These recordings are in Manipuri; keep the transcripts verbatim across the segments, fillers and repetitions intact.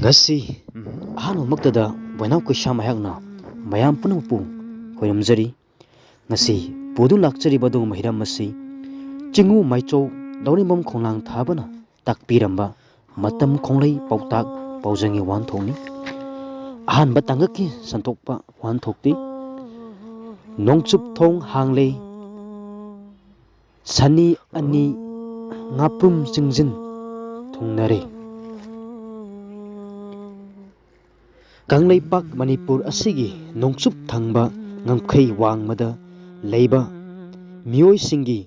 ꯉꯁꯤ ꯑꯍꯥꯟꯕꯃꯛꯇꯗ ꯕꯣꯏꯅꯥꯎ ꯀꯩꯁꯥꯝ ꯑꯩꯍꯥꯛꯅ ꯃꯌꯥꯝ ꯄꯨꯝꯅꯃꯛꯄꯨ ꯈꯣꯏꯔꯝꯖꯔꯤ꯫ ꯉꯁꯤ ꯄꯨꯗꯨꯅ ꯂꯥꯛꯆꯔꯤꯕ ꯑꯗꯨꯒꯨꯝꯕ ꯍꯤꯔꯝ ꯑꯁꯤ ꯆꯤꯡꯉꯨ ꯃꯥꯏꯆꯧ ꯂꯧꯔꯦꯝꯕꯝ ꯈꯣꯡꯅꯥꯡ ꯊꯥꯕꯅ ꯇꯥꯛꯄꯤꯔꯝꯕ ꯃꯇꯝ ꯈꯣꯡꯂꯩ ꯄꯥꯎꯇꯥꯛ ꯄꯥꯎꯖꯦꯜꯒꯤ ꯋꯥꯍꯟꯊꯣꯛꯅꯤ꯫ ꯑꯍꯥꯟꯕ ꯇꯥꯡꯀꯛꯀꯤ ꯁꯟꯗꯣꯛꯄ ꯋꯥꯍꯟꯊꯣꯛꯇꯤ ꯅꯣꯡꯆꯨꯞ ꯊꯣꯡ ꯍꯥꯡꯂꯦ, ꯁꯅꯤ ꯑꯅꯤ ꯉꯥꯄ꯭ꯔꯨꯝ ꯆꯤꯡꯖꯤꯟ ꯊꯨꯡꯅꯔꯦ꯫ ꯀꯪꯂꯩꯄꯥꯛ ꯃꯅꯤꯄꯨꯔ ꯑꯁꯤꯒꯤ ꯅꯣꯡꯆꯨꯞ ꯊꯪꯕ ꯉꯝꯈꯩ ꯋꯥꯡꯃꯗ ꯂꯩꯕ ꯃꯤꯑꯣꯏꯁꯤꯡꯒꯤ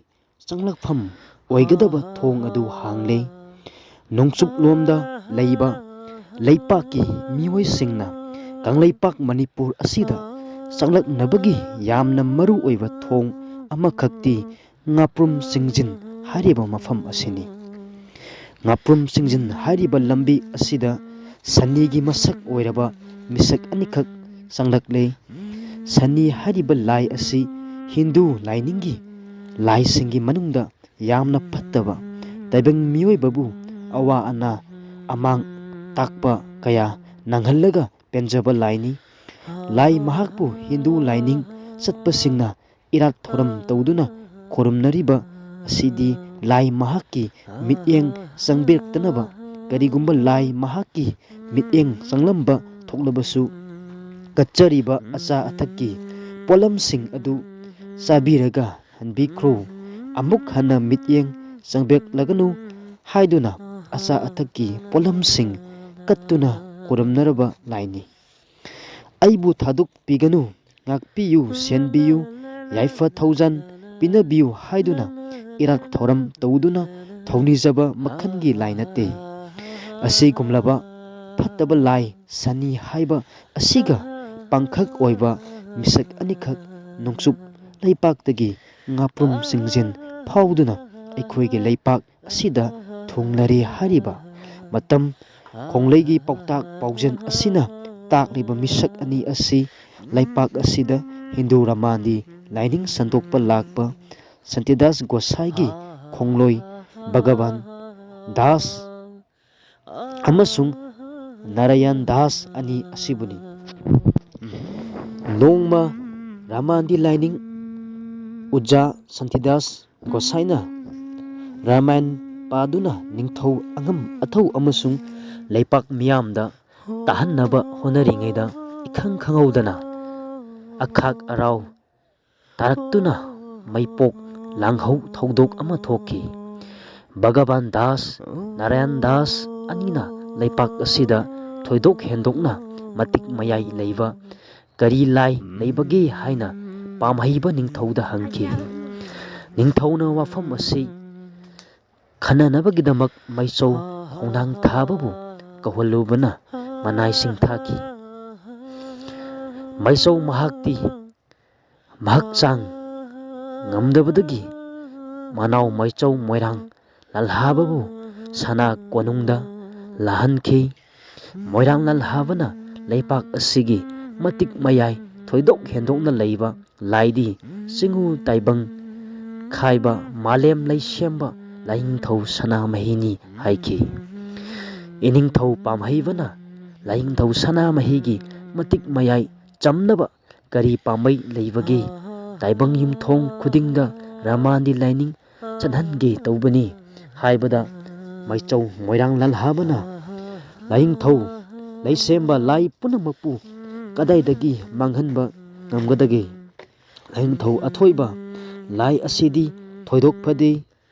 ꯆꯪꯂꯛꯐꯝ ꯑꯣꯏꯒꯗꯕ ꯊꯣꯡ ꯑꯗꯨ ꯍꯥꯡꯂꯦ꯫ ꯅꯣꯡꯆꯨꯞꯂꯣꯝꯗ ꯂꯩꯕ ꯂꯩꯄꯥꯛꯀꯤ ꯃꯤꯑꯣꯏꯁꯤꯡꯅ ꯀꯪꯂꯩꯄꯥꯛ ꯃꯅꯤꯄꯨꯔ ꯑꯁꯤꯗ ꯆꯪꯂꯛꯅꯕꯒꯤ ꯌꯥꯝꯅ ꯃꯔꯨ ꯑꯣꯏꯕ ꯊꯣꯡ ꯑꯃꯈꯛꯇꯤ ꯉꯥꯄ꯭ꯔꯨꯝ ꯆꯤꯡꯖꯤꯟ ꯍꯥꯏꯔꯤꯕ ꯃꯐꯝ ꯑꯁꯤꯅꯤ꯫ ꯉꯥꯄ꯭ꯔꯨꯝ ꯆꯤꯡꯖꯤꯟ ꯍꯥꯏꯔꯤꯕ ꯂꯝꯕꯤ ꯑꯁꯤꯗ ꯁꯅꯤꯒꯤ ꯃꯁꯛ ꯑꯣꯏꯔꯕ ꯃꯤꯁꯛ ꯑꯅꯤꯈꯛ ꯆꯪꯂꯛꯂꯦ꯫ ꯁꯅꯤ ꯍꯥꯏꯔꯤꯕ ꯂꯥꯏ ꯑꯁꯤ ꯍꯤꯟꯗꯨ ꯂꯥꯏꯅꯤꯡꯒꯤ ꯂꯥꯏꯁꯤꯡꯒꯤ ꯃꯅꯨꯡꯗ ꯌꯥꯝꯅ ꯐꯠꯇꯕ, ꯇꯥꯏꯕꯪ ꯃꯤꯑꯣꯏꯕꯕꯨ ꯑꯋꯥ ꯑꯅꯥ ꯑꯃꯥꯡ ꯇꯥꯛꯄ ꯀꯌꯥ ꯅꯪꯍꯜꯂꯒ ꯄꯦꯟꯖꯕ ꯂꯥꯏꯅꯤ꯫ ꯂꯥꯏ ꯃꯍꯥꯛꯄꯨ ꯍꯤꯟꯗꯨ ꯂꯥꯏꯅꯤꯡ ꯆꯠꯄꯁꯤꯡꯅ ꯏꯔꯥꯠ ꯊꯧꯔꯝ ꯇꯧꯗꯨꯅ ꯈꯨꯔꯨꯝꯅꯔꯤꯕ ꯑꯁꯤꯗꯤ ꯂꯥꯏ ꯃꯍꯥꯛꯀꯤ ꯃꯤꯠꯌꯦꯡ ꯆꯪꯕꯤꯔꯛꯇꯅꯕ, ꯀꯔꯤꯒꯨꯝꯕ ꯂꯥꯏ ꯃꯍꯥꯛꯀꯤ ꯃꯤꯠꯌꯦꯡ ꯆꯪꯂꯝꯕ ꯊꯣꯛꯂꯕꯁꯨ, ꯀꯠꯆꯔꯤꯕ ꯑꯆꯥ ꯑꯊꯛꯀꯤ ꯄꯣꯠꯂꯝꯁꯤꯡ ꯑꯗꯨ ꯆꯥꯕꯤꯔꯒ ꯍꯟꯕꯤꯈ꯭ꯔꯣ꯫ ꯑꯃꯨꯛ ꯍꯟꯅ ꯃꯤꯠꯌꯦꯡ ꯆꯪꯕꯤꯔꯛꯂꯒꯅꯨ ꯍꯥꯏꯗꯨꯅ ꯑꯆꯥ ꯑꯊꯛꯀꯤ ꯄꯣꯠꯂꯝꯁꯤꯡ ꯀꯠꯇꯨꯅ ꯈꯨꯔꯨꯝꯅꯔꯕ ꯂꯥꯏꯅꯤ꯫ "ꯑꯩꯕꯨ ꯊꯥꯗꯣꯛꯄꯤꯒꯅꯨ, ꯉꯥꯛꯄꯤꯌꯨ, ꯁꯦꯟꯕꯤꯌꯨ, ꯌꯥꯏꯐ ꯊꯧꯖꯥꯟ ꯄꯤꯅꯕꯤꯌꯨ" ꯍꯥꯏꯗꯨꯅ ꯏꯔꯥꯠ ꯊꯧꯔꯝ ꯇꯧꯗꯨꯅ ꯊꯧꯅꯤꯖꯕ ꯃꯈꯜꯒꯤ ꯂꯥꯏ ꯅꯠꯇꯦ꯫ ꯑꯁꯤꯒꯨꯝꯂꯕ ꯐꯠꯇꯕ ꯂꯥꯏ ꯁꯅꯤ ꯍꯥꯏꯕ ꯑꯁꯤꯒ ꯄꯥꯡꯈꯛ ꯑꯣꯏꯕ ꯃꯤꯁꯛ ꯑꯅꯤꯈꯛ ꯅꯣꯡꯆꯨꯞ ꯂꯩꯄꯥꯛꯇꯒꯤ ꯉꯥꯄ꯭ꯔꯨꯝ ꯆꯤꯡꯖꯤꯟ ꯐꯥꯎꯗꯨꯅ ꯑꯩꯈꯣꯏꯒꯤ ꯂꯩꯄꯥꯛ ꯑꯁꯤꯗ ꯊꯨꯡꯂꯔꯦ ꯍꯥꯏꯔꯤꯕ ꯃꯇꯝ ꯈꯣꯡꯂꯩꯒꯤ ꯄꯥꯎꯇꯥꯛ ꯄꯥꯎꯖꯦꯜ ꯑꯁꯤꯅ ꯇꯥꯛꯂꯤꯕ ꯃꯤꯁꯛ ꯑꯅꯤ ꯑꯁꯤ ꯂꯩꯄꯥꯛ ꯑꯁꯤꯗ ꯍꯤꯟꯗꯨ ꯔꯃꯥꯟꯒꯤ ꯂꯥꯏꯅꯤꯡ ꯁꯟꯗꯣꯛꯄ ꯂꯥꯛꯄ ꯁꯟꯇꯤꯗꯥꯁ ꯒꯣꯁꯥꯏꯒꯤ ꯈꯣꯡꯂꯣꯏ ꯚꯒꯕꯥꯟ ꯗꯥꯁ ꯑꯃꯁꯨꯡ ꯅꯥꯔꯥꯌꯟ ꯗꯥꯁ ꯑꯅꯤ ꯑꯁꯤꯕꯨꯅꯤ꯫ ꯅꯣꯡꯃ ꯔꯥꯃꯥꯟꯗꯤ ꯂꯥꯏꯅꯤꯡ ꯎꯖꯥ ꯁꯥꯟꯇꯤꯗꯥꯁ ꯒꯣꯁꯥꯏꯅ ꯔꯥꯃꯥꯌꯟ ꯄꯥꯗꯨꯅ ꯅꯤꯡꯊꯧ ꯑꯉꯝ ꯑꯊꯧ ꯑꯃꯁꯨꯡ ꯂꯩꯄꯥꯛ ꯃꯤꯌꯥꯝꯗ ꯇꯥꯍꯟꯅꯕ ꯍꯣꯠꯅꯔꯤꯉꯩꯗ ꯏꯈꯪ ꯈꯪꯍꯧꯗꯅ ꯑꯈꯥꯛ ꯑꯔꯥꯎ ꯇꯥꯔꯛꯇꯨꯅ ꯃꯩꯄꯣꯛ ꯂꯥꯡꯍꯧ ꯊꯧꯗꯣꯛ ꯑꯃ ꯊꯣꯛꯈꯤ꯫ ꯚꯒꯕꯥꯟ ꯗꯥꯁ, ꯅꯥꯔꯥꯌꯟ ꯗꯥꯁ ꯑꯅꯤꯅ ꯂꯩꯄꯥꯛ ꯑꯁꯤꯗ ꯊꯣꯏꯗꯣꯛ ꯍꯦꯟꯗꯣꯛꯅ ꯃꯇꯤꯛ ꯃꯌꯥꯏ ꯂꯩꯕ ꯀꯔꯤ ꯂꯥꯏ ꯂꯩꯕꯒꯦ ꯍꯥꯏꯅ ꯄꯥꯝꯍꯩꯕ ꯅꯤꯡꯊꯧꯗ ꯍꯪꯈꯤ꯫ ꯅꯤꯡꯊꯧꯅ ꯋꯥꯐꯝ ꯑꯁꯤ ꯈꯟꯅꯅꯕꯒꯤꯗꯃꯛ ꯃꯩꯆꯧ ꯍꯣꯡꯅꯥꯡ ꯊꯥꯕꯕꯨ ꯀꯧꯍꯜꯂꯨꯕꯅ ꯃꯅꯥꯏꯁꯤꯡ ꯊꯥꯈꯤ꯫ ꯃꯩꯆꯧ ꯃꯍꯥꯛꯇꯤ ꯃꯍꯥꯛ ꯆꯥꯡ ꯉꯝꯗꯕꯗꯒꯤ ꯃꯅꯥꯎ ꯃꯩꯆꯧ ꯃꯣꯏꯔꯥꯡ ꯂꯥꯜꯍꯥꯕꯕꯨ ꯁꯅꯥ ꯀꯣꯅꯨꯡꯗ ꯂꯥꯛꯍꯟꯈꯤ꯫ ꯃꯣꯏꯔꯥꯡ ꯂꯥꯜꯍꯥꯕꯅ ꯂꯩꯄꯥꯛ ꯑꯁꯤꯒꯤ ꯃꯇꯤꯛ ꯃꯌꯥꯏ ꯊꯣꯏꯗꯣꯛ ꯍꯦꯟꯗꯣꯛꯅ ꯂꯩꯕ ꯂꯥꯏꯗꯤ ꯆꯤꯡꯉꯨ ꯇꯥꯏꯕꯪ ꯈꯥꯏꯕ ꯃꯥꯂꯦꯝ ꯂꯩꯁꯦꯝꯕ ꯂꯥꯏꯅꯤꯡꯊꯧ ꯁꯅꯥꯃꯍꯤꯅꯤ ꯍꯥꯏꯈꯤ꯫ ꯏꯅꯤꯡꯊꯧ ꯄꯥꯝꯍꯩꯕꯅ ꯂꯥꯏꯅꯤꯡꯊꯧ ꯁꯅꯥꯃꯍꯤꯒꯤ ꯃꯇꯤꯛ ꯃꯌꯥꯏ ꯆꯝꯅꯕ ꯀꯔꯤ ꯄꯥꯝꯕꯩ ꯂꯩꯕꯒꯦ? ꯇꯥꯏꯕꯪ ꯌꯨꯝꯊꯣꯡ ꯈꯨꯗꯤꯡꯗ ꯔꯥꯃꯥꯟꯗꯤ ꯂꯥꯏꯅꯤꯡ ꯆꯠꯍꯟꯒꯦ ꯇꯧꯕꯅꯤ ꯍꯥꯏꯕꯗ ꯃꯩꯆꯧ ꯃꯣꯏꯔꯥꯡ ꯂꯥꯜꯍꯥꯕꯅ ꯂꯥꯏꯅꯤꯡꯊꯧ ꯂꯩꯁꯦꯝꯕ ꯂꯥꯏ ꯄꯨꯝꯅꯃꯛꯄꯨ ꯀꯗꯥꯏꯗꯒꯤ ꯃꯥꯡꯍꯟꯕ ꯉꯝꯒꯗꯒꯦ? ꯂꯥꯏꯅꯤꯡꯊꯧ ꯑꯊꯣꯏꯕ ꯂꯥꯏ ꯑꯁꯤꯗꯤ ꯊꯣꯏꯗꯣꯛ ꯐꯗꯦ,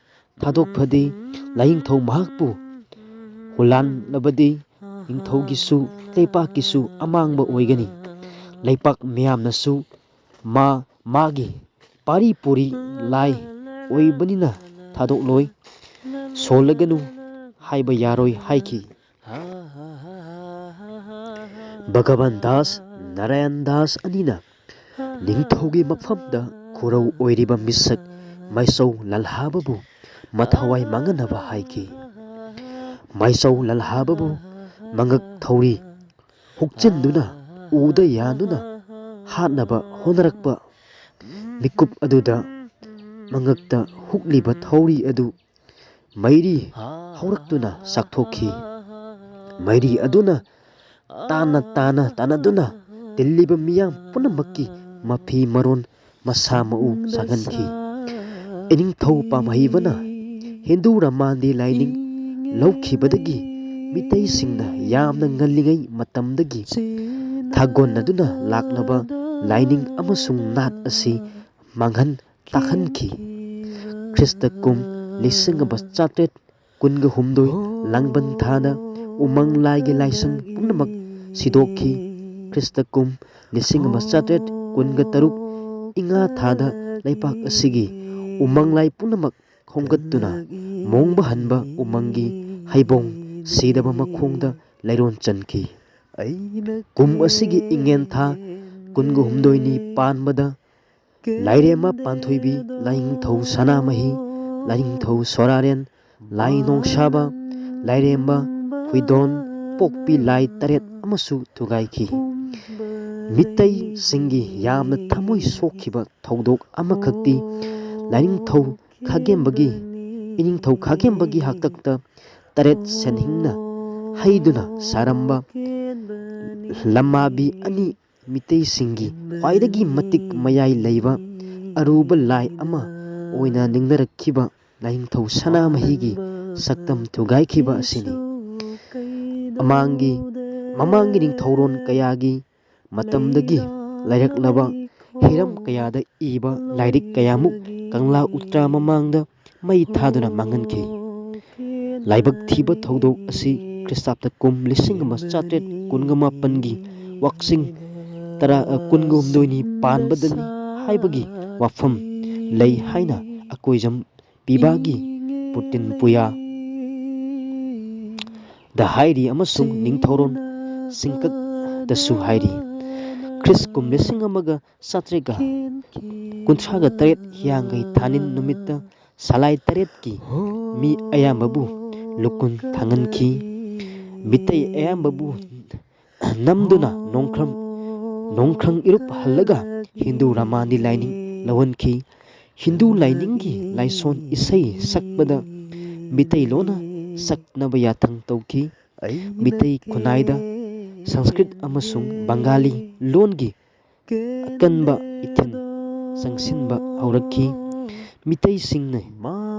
ꯊꯥꯗꯣꯛ ꯐꯗꯦ꯫ ꯂꯥꯏꯅꯤꯡꯊꯧ ꯃꯍꯥꯛꯄꯨ ꯍꯨꯂꯥꯟꯂꯕꯗꯤ ꯅꯤꯡꯊꯧꯒꯤꯁꯨ ꯂꯩꯄꯥꯛꯀꯤꯁꯨ ꯑꯃꯥꯡꯕ ꯑꯣꯏꯒꯅꯤ꯫ ꯂꯩꯄꯥꯛ ꯃꯤꯌꯥꯝꯅꯁꯨ ꯃꯥ ꯃꯥꯒꯤ ꯄꯥꯔꯤ ꯄꯨꯔꯤ ꯂꯥꯏ ꯑꯣꯏꯕꯅꯤꯅ ꯊꯥꯗꯣꯛꯂꯣꯏ, ꯁꯣꯜꯂꯒꯅꯨ ꯍꯥꯏꯕ ꯌꯥꯔꯣꯏ ꯍꯥꯏꯈꯤ꯫ ꯚꯒꯕꯥꯟ ꯗꯥꯁ, ꯅꯥꯔꯥꯌꯟ ꯗꯥꯁ ꯑꯅꯤꯅ ꯅꯤꯡꯊꯧꯒꯤ ꯃꯐꯝꯗ ꯈꯨꯔꯧ ꯑꯣꯏꯔꯤꯕ ꯃꯤꯁꯛ ꯃꯥꯏꯆꯧ ꯂꯥꯜꯍꯥꯕꯕꯨ ꯃꯊꯋꯥꯏ ꯃꯥꯡꯍꯟꯅꯕ ꯍꯥꯏꯈꯤ꯫ ꯃꯥꯏꯆꯧ ꯂꯥꯜꯍꯥꯕꯕꯨ ꯃꯉꯛ ꯊꯧꯔꯤ ꯍꯨꯛꯆꯤꯟꯗꯨꯅ ꯎꯗ ꯌꯥꯟꯗꯨꯅ ꯍꯥꯠꯅꯕ ꯍꯣꯠꯅꯔꯛꯄ ꯃꯤꯀꯨꯞ ꯑꯗꯨꯗ ꯃꯉꯛꯇ ꯍꯨꯛꯂꯤꯕ ꯊꯧꯔꯤ ꯑꯗꯨ ꯃꯩꯔꯤ ꯍꯧꯔꯛꯇꯨꯅ ꯆꯥꯛꯊꯣꯛꯈꯤ꯫ ꯃꯩꯔꯤ ꯑꯗꯨꯅ ꯇꯥꯅ ꯇꯥꯅ ꯇꯥꯅꯗꯨꯅ ꯇꯤꯜꯂꯤꯕ ꯃꯤꯌꯥꯝ ꯄꯨꯝꯅꯃꯛꯀꯤ ꯃꯐꯤ ꯃꯔꯣꯟ, ꯃꯁꯥ ꯃꯎ ꯁꯥꯡꯍꯟꯈꯤ꯫ ꯏꯅꯤꯡꯊꯧ ꯄꯥꯝꯍꯩꯕꯅ ꯍꯤꯟꯗꯨ ꯔꯃꯥꯟꯗꯤ ꯂꯥꯏꯅꯤꯡ ꯂꯧꯈꯤꯕꯗꯒꯤ ꯃꯤꯇꯩꯁꯤꯡꯅ ꯌꯥꯝꯅ ꯉꯜꯂꯤꯉꯩ ꯃꯇꯝꯗꯒꯤ ꯊꯥꯒꯣꯟꯅꯗꯨꯅ ꯂꯥꯛꯂꯕ ꯂꯥꯏꯅꯤꯡ ꯑꯃꯁꯨꯡ ꯅꯥꯠ ꯑꯁꯤ ꯃꯥꯡꯍꯟ ꯇꯥꯛꯍꯟꯈꯤ꯫ ꯈ꯭ꯔꯤꯁꯇ ꯀꯨꯝ ꯂꯤꯁꯤꯡ ꯑꯃ ꯆꯥꯇ꯭ꯔꯦꯠ ꯀꯨꯟꯒ ꯍꯨꯝꯗꯣꯏ ꯂꯥꯡꯕꯟ ꯊꯥꯗ ꯎꯃꯪ ꯂꯥꯏꯒꯤ ꯂꯥꯏꯁꯪ ꯄꯨꯝꯅꯃꯛ ꯁꯤꯗꯣꯛꯈꯤ꯫ ꯈ꯭ꯔꯤꯁꯇ ꯀꯨꯝ ꯂꯤꯁꯤꯡ ꯑꯃ ꯆꯥꯇ꯭ꯔꯦꯠ ꯀꯨꯟꯒ ꯇꯔꯨꯛ ꯏꯉꯥ ꯊꯥꯗ ꯂꯩꯄꯥꯛ ꯑꯁꯤꯒꯤ ꯎꯃꯪ ꯂꯥꯏ ꯄꯨꯝꯅꯃꯛ ꯈꯣꯝꯒꯠꯇꯨꯅ ꯃꯣꯡꯕ ꯍꯟꯕ ꯎꯃꯪꯒꯤ ꯍꯩꯕꯣꯡ ꯁꯤꯗꯕ ꯃꯈꯣꯡꯗ ꯂꯩꯔꯣꯟ ꯆꯟꯈꯤ꯫ ꯀꯨꯝ ꯑꯁꯤꯒꯤ ꯏꯉꯦꯟ ꯊꯥ ꯀꯨꯟꯒ ꯍꯨꯝꯗꯣꯏꯅꯤ ꯄꯥꯟꯕꯗ ꯂꯥꯏꯔꯦꯝꯃ ꯄꯥꯟꯊꯣꯏꯕꯤ, ꯂꯥꯏꯅꯤꯡꯊꯧ ꯁꯅꯥꯃꯍꯤ, ꯂꯥꯏꯅꯤꯡꯊꯧ ꯁꯣꯔꯥꯔꯦꯟ, ꯂꯥꯏ ꯅꯣꯡꯁꯥꯕ, ꯂꯥꯏꯔꯦꯝꯕ, ꯍꯨꯏꯗꯣꯟ, ꯄꯣꯛꯄꯤ ꯂꯥꯏ ꯇꯔꯦꯠ ꯑꯃꯁꯨ ꯊꯨꯒꯥꯏꯈꯤ꯫ ꯃꯤꯇꯩꯁꯤꯡꯒꯤ ꯌꯥꯝꯅ ꯊꯃꯣꯏ ꯁꯣꯛꯈꯤꯕ ꯊꯧꯗꯣꯛ ꯑꯃꯈꯛꯇꯤ ꯂꯥꯏꯅꯤꯡꯊꯧ ꯈꯥꯒꯦꯝꯕꯒꯤ, ꯏꯅꯤꯡꯊꯧ ꯈꯥꯒꯦꯝꯕꯒꯤ ꯍꯥꯛꯇꯛꯇ ꯇꯔꯦꯠ ꯁꯦꯟꯍꯤꯡꯅ ꯍꯩꯗꯨꯅ ꯁꯥꯔꯝꯕ ꯂꯝꯃꯥꯕꯤ ꯑꯅꯤ ꯃꯤꯇꯩꯁꯤꯡꯒꯤ ꯈ꯭ꯋꯥꯏꯗꯒꯤ ꯃꯇꯤꯛ ꯃꯌꯥꯏ ꯂꯩꯕ ꯑꯔꯨꯕ ꯂꯥꯏ ꯑꯃ ꯑꯣꯏꯅ ꯅꯤꯡꯅꯔꯛꯈꯤꯕ ꯂꯥꯏꯅꯤꯡꯊꯧ ꯁꯅꯥꯃꯍꯤꯒꯤ ꯁꯛꯇꯝ ꯊꯨꯒꯥꯏꯈꯤꯕ ꯑꯁꯤꯅꯤ꯫ ꯑꯃꯥꯡꯒꯤ, ꯃꯃꯥꯡꯒꯤ ꯅꯤꯡꯊꯧꯔꯣꯟ ꯀꯌꯥꯒꯤ ꯃꯇꯝꯗꯒꯤ ꯂꯩꯔꯛꯂꯕ ꯍꯤꯔꯝ ꯀꯌꯥꯗ ꯏꯕ ꯂꯥꯏꯔꯤꯛ ꯀꯌꯥꯃꯨꯛ ꯀꯪꯂꯥ ꯎꯇ꯭ꯔꯥ ꯃꯃꯥꯡꯗ ꯃꯩ ꯊꯥꯗꯨꯅ ꯃꯥꯡꯍꯟꯈꯤ꯫ ꯂꯥꯏꯕꯛ ꯊꯤꯕ ꯊꯧꯗꯣꯛ ꯑꯁꯤ ꯈ꯭ꯔꯤꯁꯇꯥꯕꯇ ꯀꯨꯝ ꯂꯤꯁꯤꯡ ꯑꯃ ꯆꯥꯇ꯭ꯔꯦꯠ ꯀꯨꯟꯒ ꯃꯥꯄꯟꯒꯤ ꯋꯥꯛꯆꯤꯡ ꯇꯔꯥ, ꯑ, ꯀꯨꯟꯒ ꯍꯨꯝꯗꯣꯏꯅꯤ ꯄꯥꯟꯕꯗꯅꯤ ꯍꯥꯏꯕꯒꯤ ꯋꯥꯐꯝ ꯂꯩ ꯍꯥꯏꯅ ꯑꯀꯣꯏꯖꯝ ꯄꯤꯕꯥꯒꯤ ꯄꯨꯇꯤꯟ ꯄꯨꯌꯥ ꯗ ꯍꯥꯏꯔꯤ ꯑꯃꯁꯨꯡ ꯅꯤꯡꯊꯧꯔꯣꯟ ꯁꯤꯡꯀꯛꯇꯁꯨ ꯍꯥꯏꯔꯤ꯫ ꯈ꯭ꯔꯤꯁ ꯀꯨꯝ ꯂꯤꯁꯤꯡ ꯑꯃꯒ ꯆꯥꯇ꯭ꯔꯦꯠꯀ ꯀꯨꯟꯊ꯭ꯔꯥꯒ ꯇꯔꯦꯠ ꯍꯤꯌꯥꯡꯒꯩ ꯊꯥꯅꯤꯟ ꯅꯨꯃꯤꯠꯇ ꯁꯂꯥꯏ ꯇꯔꯦꯠꯀꯤ ꯃꯤ ꯑꯌꯥꯝꯕꯕꯨ ꯂꯨꯀꯨꯟ ꯊꯥꯡꯍꯟꯈꯤ꯫ ꯃꯤꯇꯩ ꯑꯌꯥꯝꯕꯕꯨ ꯅꯝꯗꯨꯅ ꯅꯣꯡꯈ꯭ꯔꯝ, ꯅꯣꯡꯈ꯭ꯔꯪ ꯏꯔꯨꯞ ꯍꯜꯂꯒ ꯍꯤꯟꯗꯨ ꯔꯃꯥꯟꯗꯤ ꯂꯥꯏꯅꯤꯡ ꯂꯧꯍꯟꯈꯤ꯫ ꯍꯤꯟꯗꯨ ꯂꯥꯏꯅꯤꯡꯒꯤ ꯂꯥꯏꯁꯣꯟ ꯏꯁꯩ ꯁꯛꯄꯗ ꯃꯤꯇꯩꯂꯣꯟꯅ ꯁꯛꯅꯕ ꯌꯥꯊꯪ ꯇꯧꯈꯤ꯫ ꯃꯤꯇꯩ ꯈꯨꯟꯅꯥꯏꯗ ꯁꯪꯁꯀ꯭ꯔꯤꯠ ꯑꯃꯁꯨꯡ ꯕꯪꯒꯥꯂꯤ ꯂꯣꯟꯒꯤ ꯑꯀꯟꯕ ꯏꯊꯤꯜ ꯆꯪꯁꯤꯟꯕ ꯍꯧꯔꯛꯈꯤ꯫ ꯃꯤꯇꯩꯁꯤꯡꯅ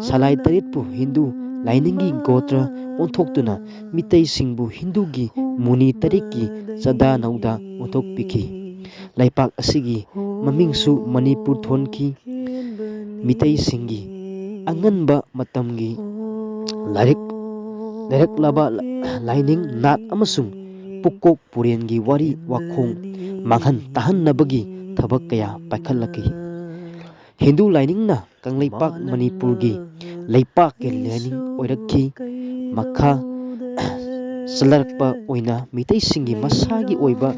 ꯁꯂꯥꯏ ꯇꯔꯦꯠꯄꯨ ꯍꯤꯟꯗꯨ ꯂꯥꯏꯅꯤꯡꯒꯤ ꯒꯣꯇ꯭ꯔ ꯑꯣꯟꯊꯣꯛꯇꯨꯅ ꯃꯤꯇꯩꯁꯤꯡꯕꯨ ꯍꯤꯟꯗꯨꯒꯤ ꯃꯨꯅꯤ ꯇꯔꯦꯠꯀꯤ ꯆꯥꯗꯥ ꯅꯧꯗꯥ ꯑꯣꯟꯊꯣꯛꯄꯤꯈꯤ꯫ ꯂꯩꯄꯥꯛ ꯑꯁꯤꯒꯤ ꯃꯃꯤꯡꯁꯨ ꯃꯅꯤꯄꯨꯔ ꯊꯣꯟꯈꯤ꯫ ꯃꯤꯇꯩꯁꯤꯡꯒꯤ ꯑꯉꯟꯕ ꯃꯇꯝꯒꯤ ꯂꯥꯏꯔꯤꯛ, ꯂꯩꯔꯛꯂꯕ ꯂꯥꯏꯅꯤꯡ, ꯅꯥꯠ ꯑꯃꯁꯨꯡ ꯄꯨꯀꯣꯛ ꯄꯨꯔꯦꯟꯒꯤ ꯋꯥꯔꯤ ꯋꯥꯈꯣꯡ ꯃꯥꯡꯍꯟ ꯇꯥꯍꯟꯅꯕꯒꯤ ꯊꯕꯛ ꯀꯌꯥ ꯄꯥꯏꯈꯠꯂꯛꯈꯤ꯫ ꯍꯤꯟꯗꯨ ꯂꯥꯏꯅꯤꯡꯅ ꯀꯪꯂꯩꯄꯥꯛ ꯃꯅꯤꯄꯨꯔꯒꯤ ꯂꯩꯄꯥꯛꯀꯤ ꯂꯥꯏꯅꯤꯡ ꯑꯣꯏꯔꯛꯈꯤ꯫ ꯃꯈꯥ ꯆꯠꯊꯔꯛꯄ ꯑꯣꯏꯅ ꯃꯤꯇꯩꯁꯤꯡꯒꯤ ꯃꯁꯥꯒꯤ ꯑꯣꯏꯕ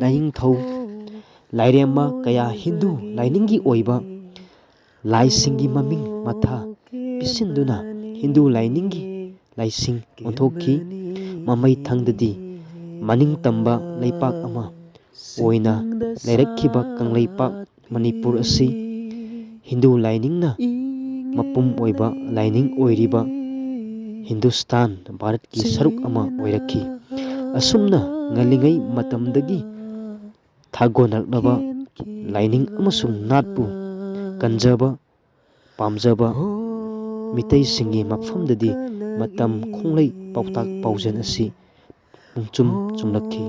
ꯂꯥꯏꯅꯤꯡꯊꯧ ꯂꯥꯏꯔꯦꯝꯃ ꯀꯌꯥ ꯍꯤꯟꯗꯨ ꯂꯥꯏꯅꯤꯡꯒꯤ ꯑꯣꯏꯕ ꯂꯥꯏꯁꯤꯡꯒꯤ ꯃꯃꯤꯡ ꯃꯊꯥ ꯄꯤꯁꯤꯟꯗꯨꯅ ꯍꯤꯟꯗꯨ ꯂꯥꯏꯅꯤꯡꯒꯤ ꯂꯥꯏꯁꯤꯡ ꯑꯣꯟꯊꯣꯛꯈꯤ꯫ ꯃꯃꯩ ꯊꯪꯗꯗꯤ ꯃꯅꯤꯡ ꯇꯝꯕ ꯂꯩꯄꯥꯛ ꯑꯃ ꯑꯣꯏꯅ ꯂꯩꯔꯛꯈꯤꯕ ꯀꯪꯂꯩꯄꯥꯛ ꯃꯅꯤꯄꯨꯔ ꯑꯁꯤ ꯍꯤꯟꯗꯨ ꯂꯥꯏꯅꯤꯡꯅ ꯃꯄꯨꯝ ꯑꯣꯏꯕ ꯂꯥꯏꯅꯤꯡ ꯑꯣꯏꯔꯤꯕ ꯍꯤꯟꯗꯨꯁꯇꯥꯟ ꯚꯥꯔꯠꯀꯤ ꯁꯔꯨꯛ ꯑꯃ ꯑꯣꯏꯔꯛꯈꯤ꯫ ꯑꯁꯨꯝꯅ ꯉꯜꯂꯤꯉꯩ ꯃꯇꯝꯗꯒꯤ ꯊꯥꯒꯣꯟꯅꯔꯛꯂꯕ ꯂꯥꯏꯅꯤꯡ ꯑꯃꯁꯨꯡ ꯅꯥꯠꯄꯨ ꯀꯟꯖꯕ ꯄꯥꯝꯖꯕ ꯃꯤꯇꯩꯁꯤꯡꯒꯤ ꯃꯐꯝꯗꯗꯤ ꯃꯇꯝ ꯈꯣꯡꯂꯩ ꯄꯥꯎꯇꯥꯛ ꯄꯥꯎꯖꯦꯜ ꯑꯁꯤ ꯄꯨꯡꯆꯨꯝ ꯆꯨꯝꯂꯛꯈꯤ꯫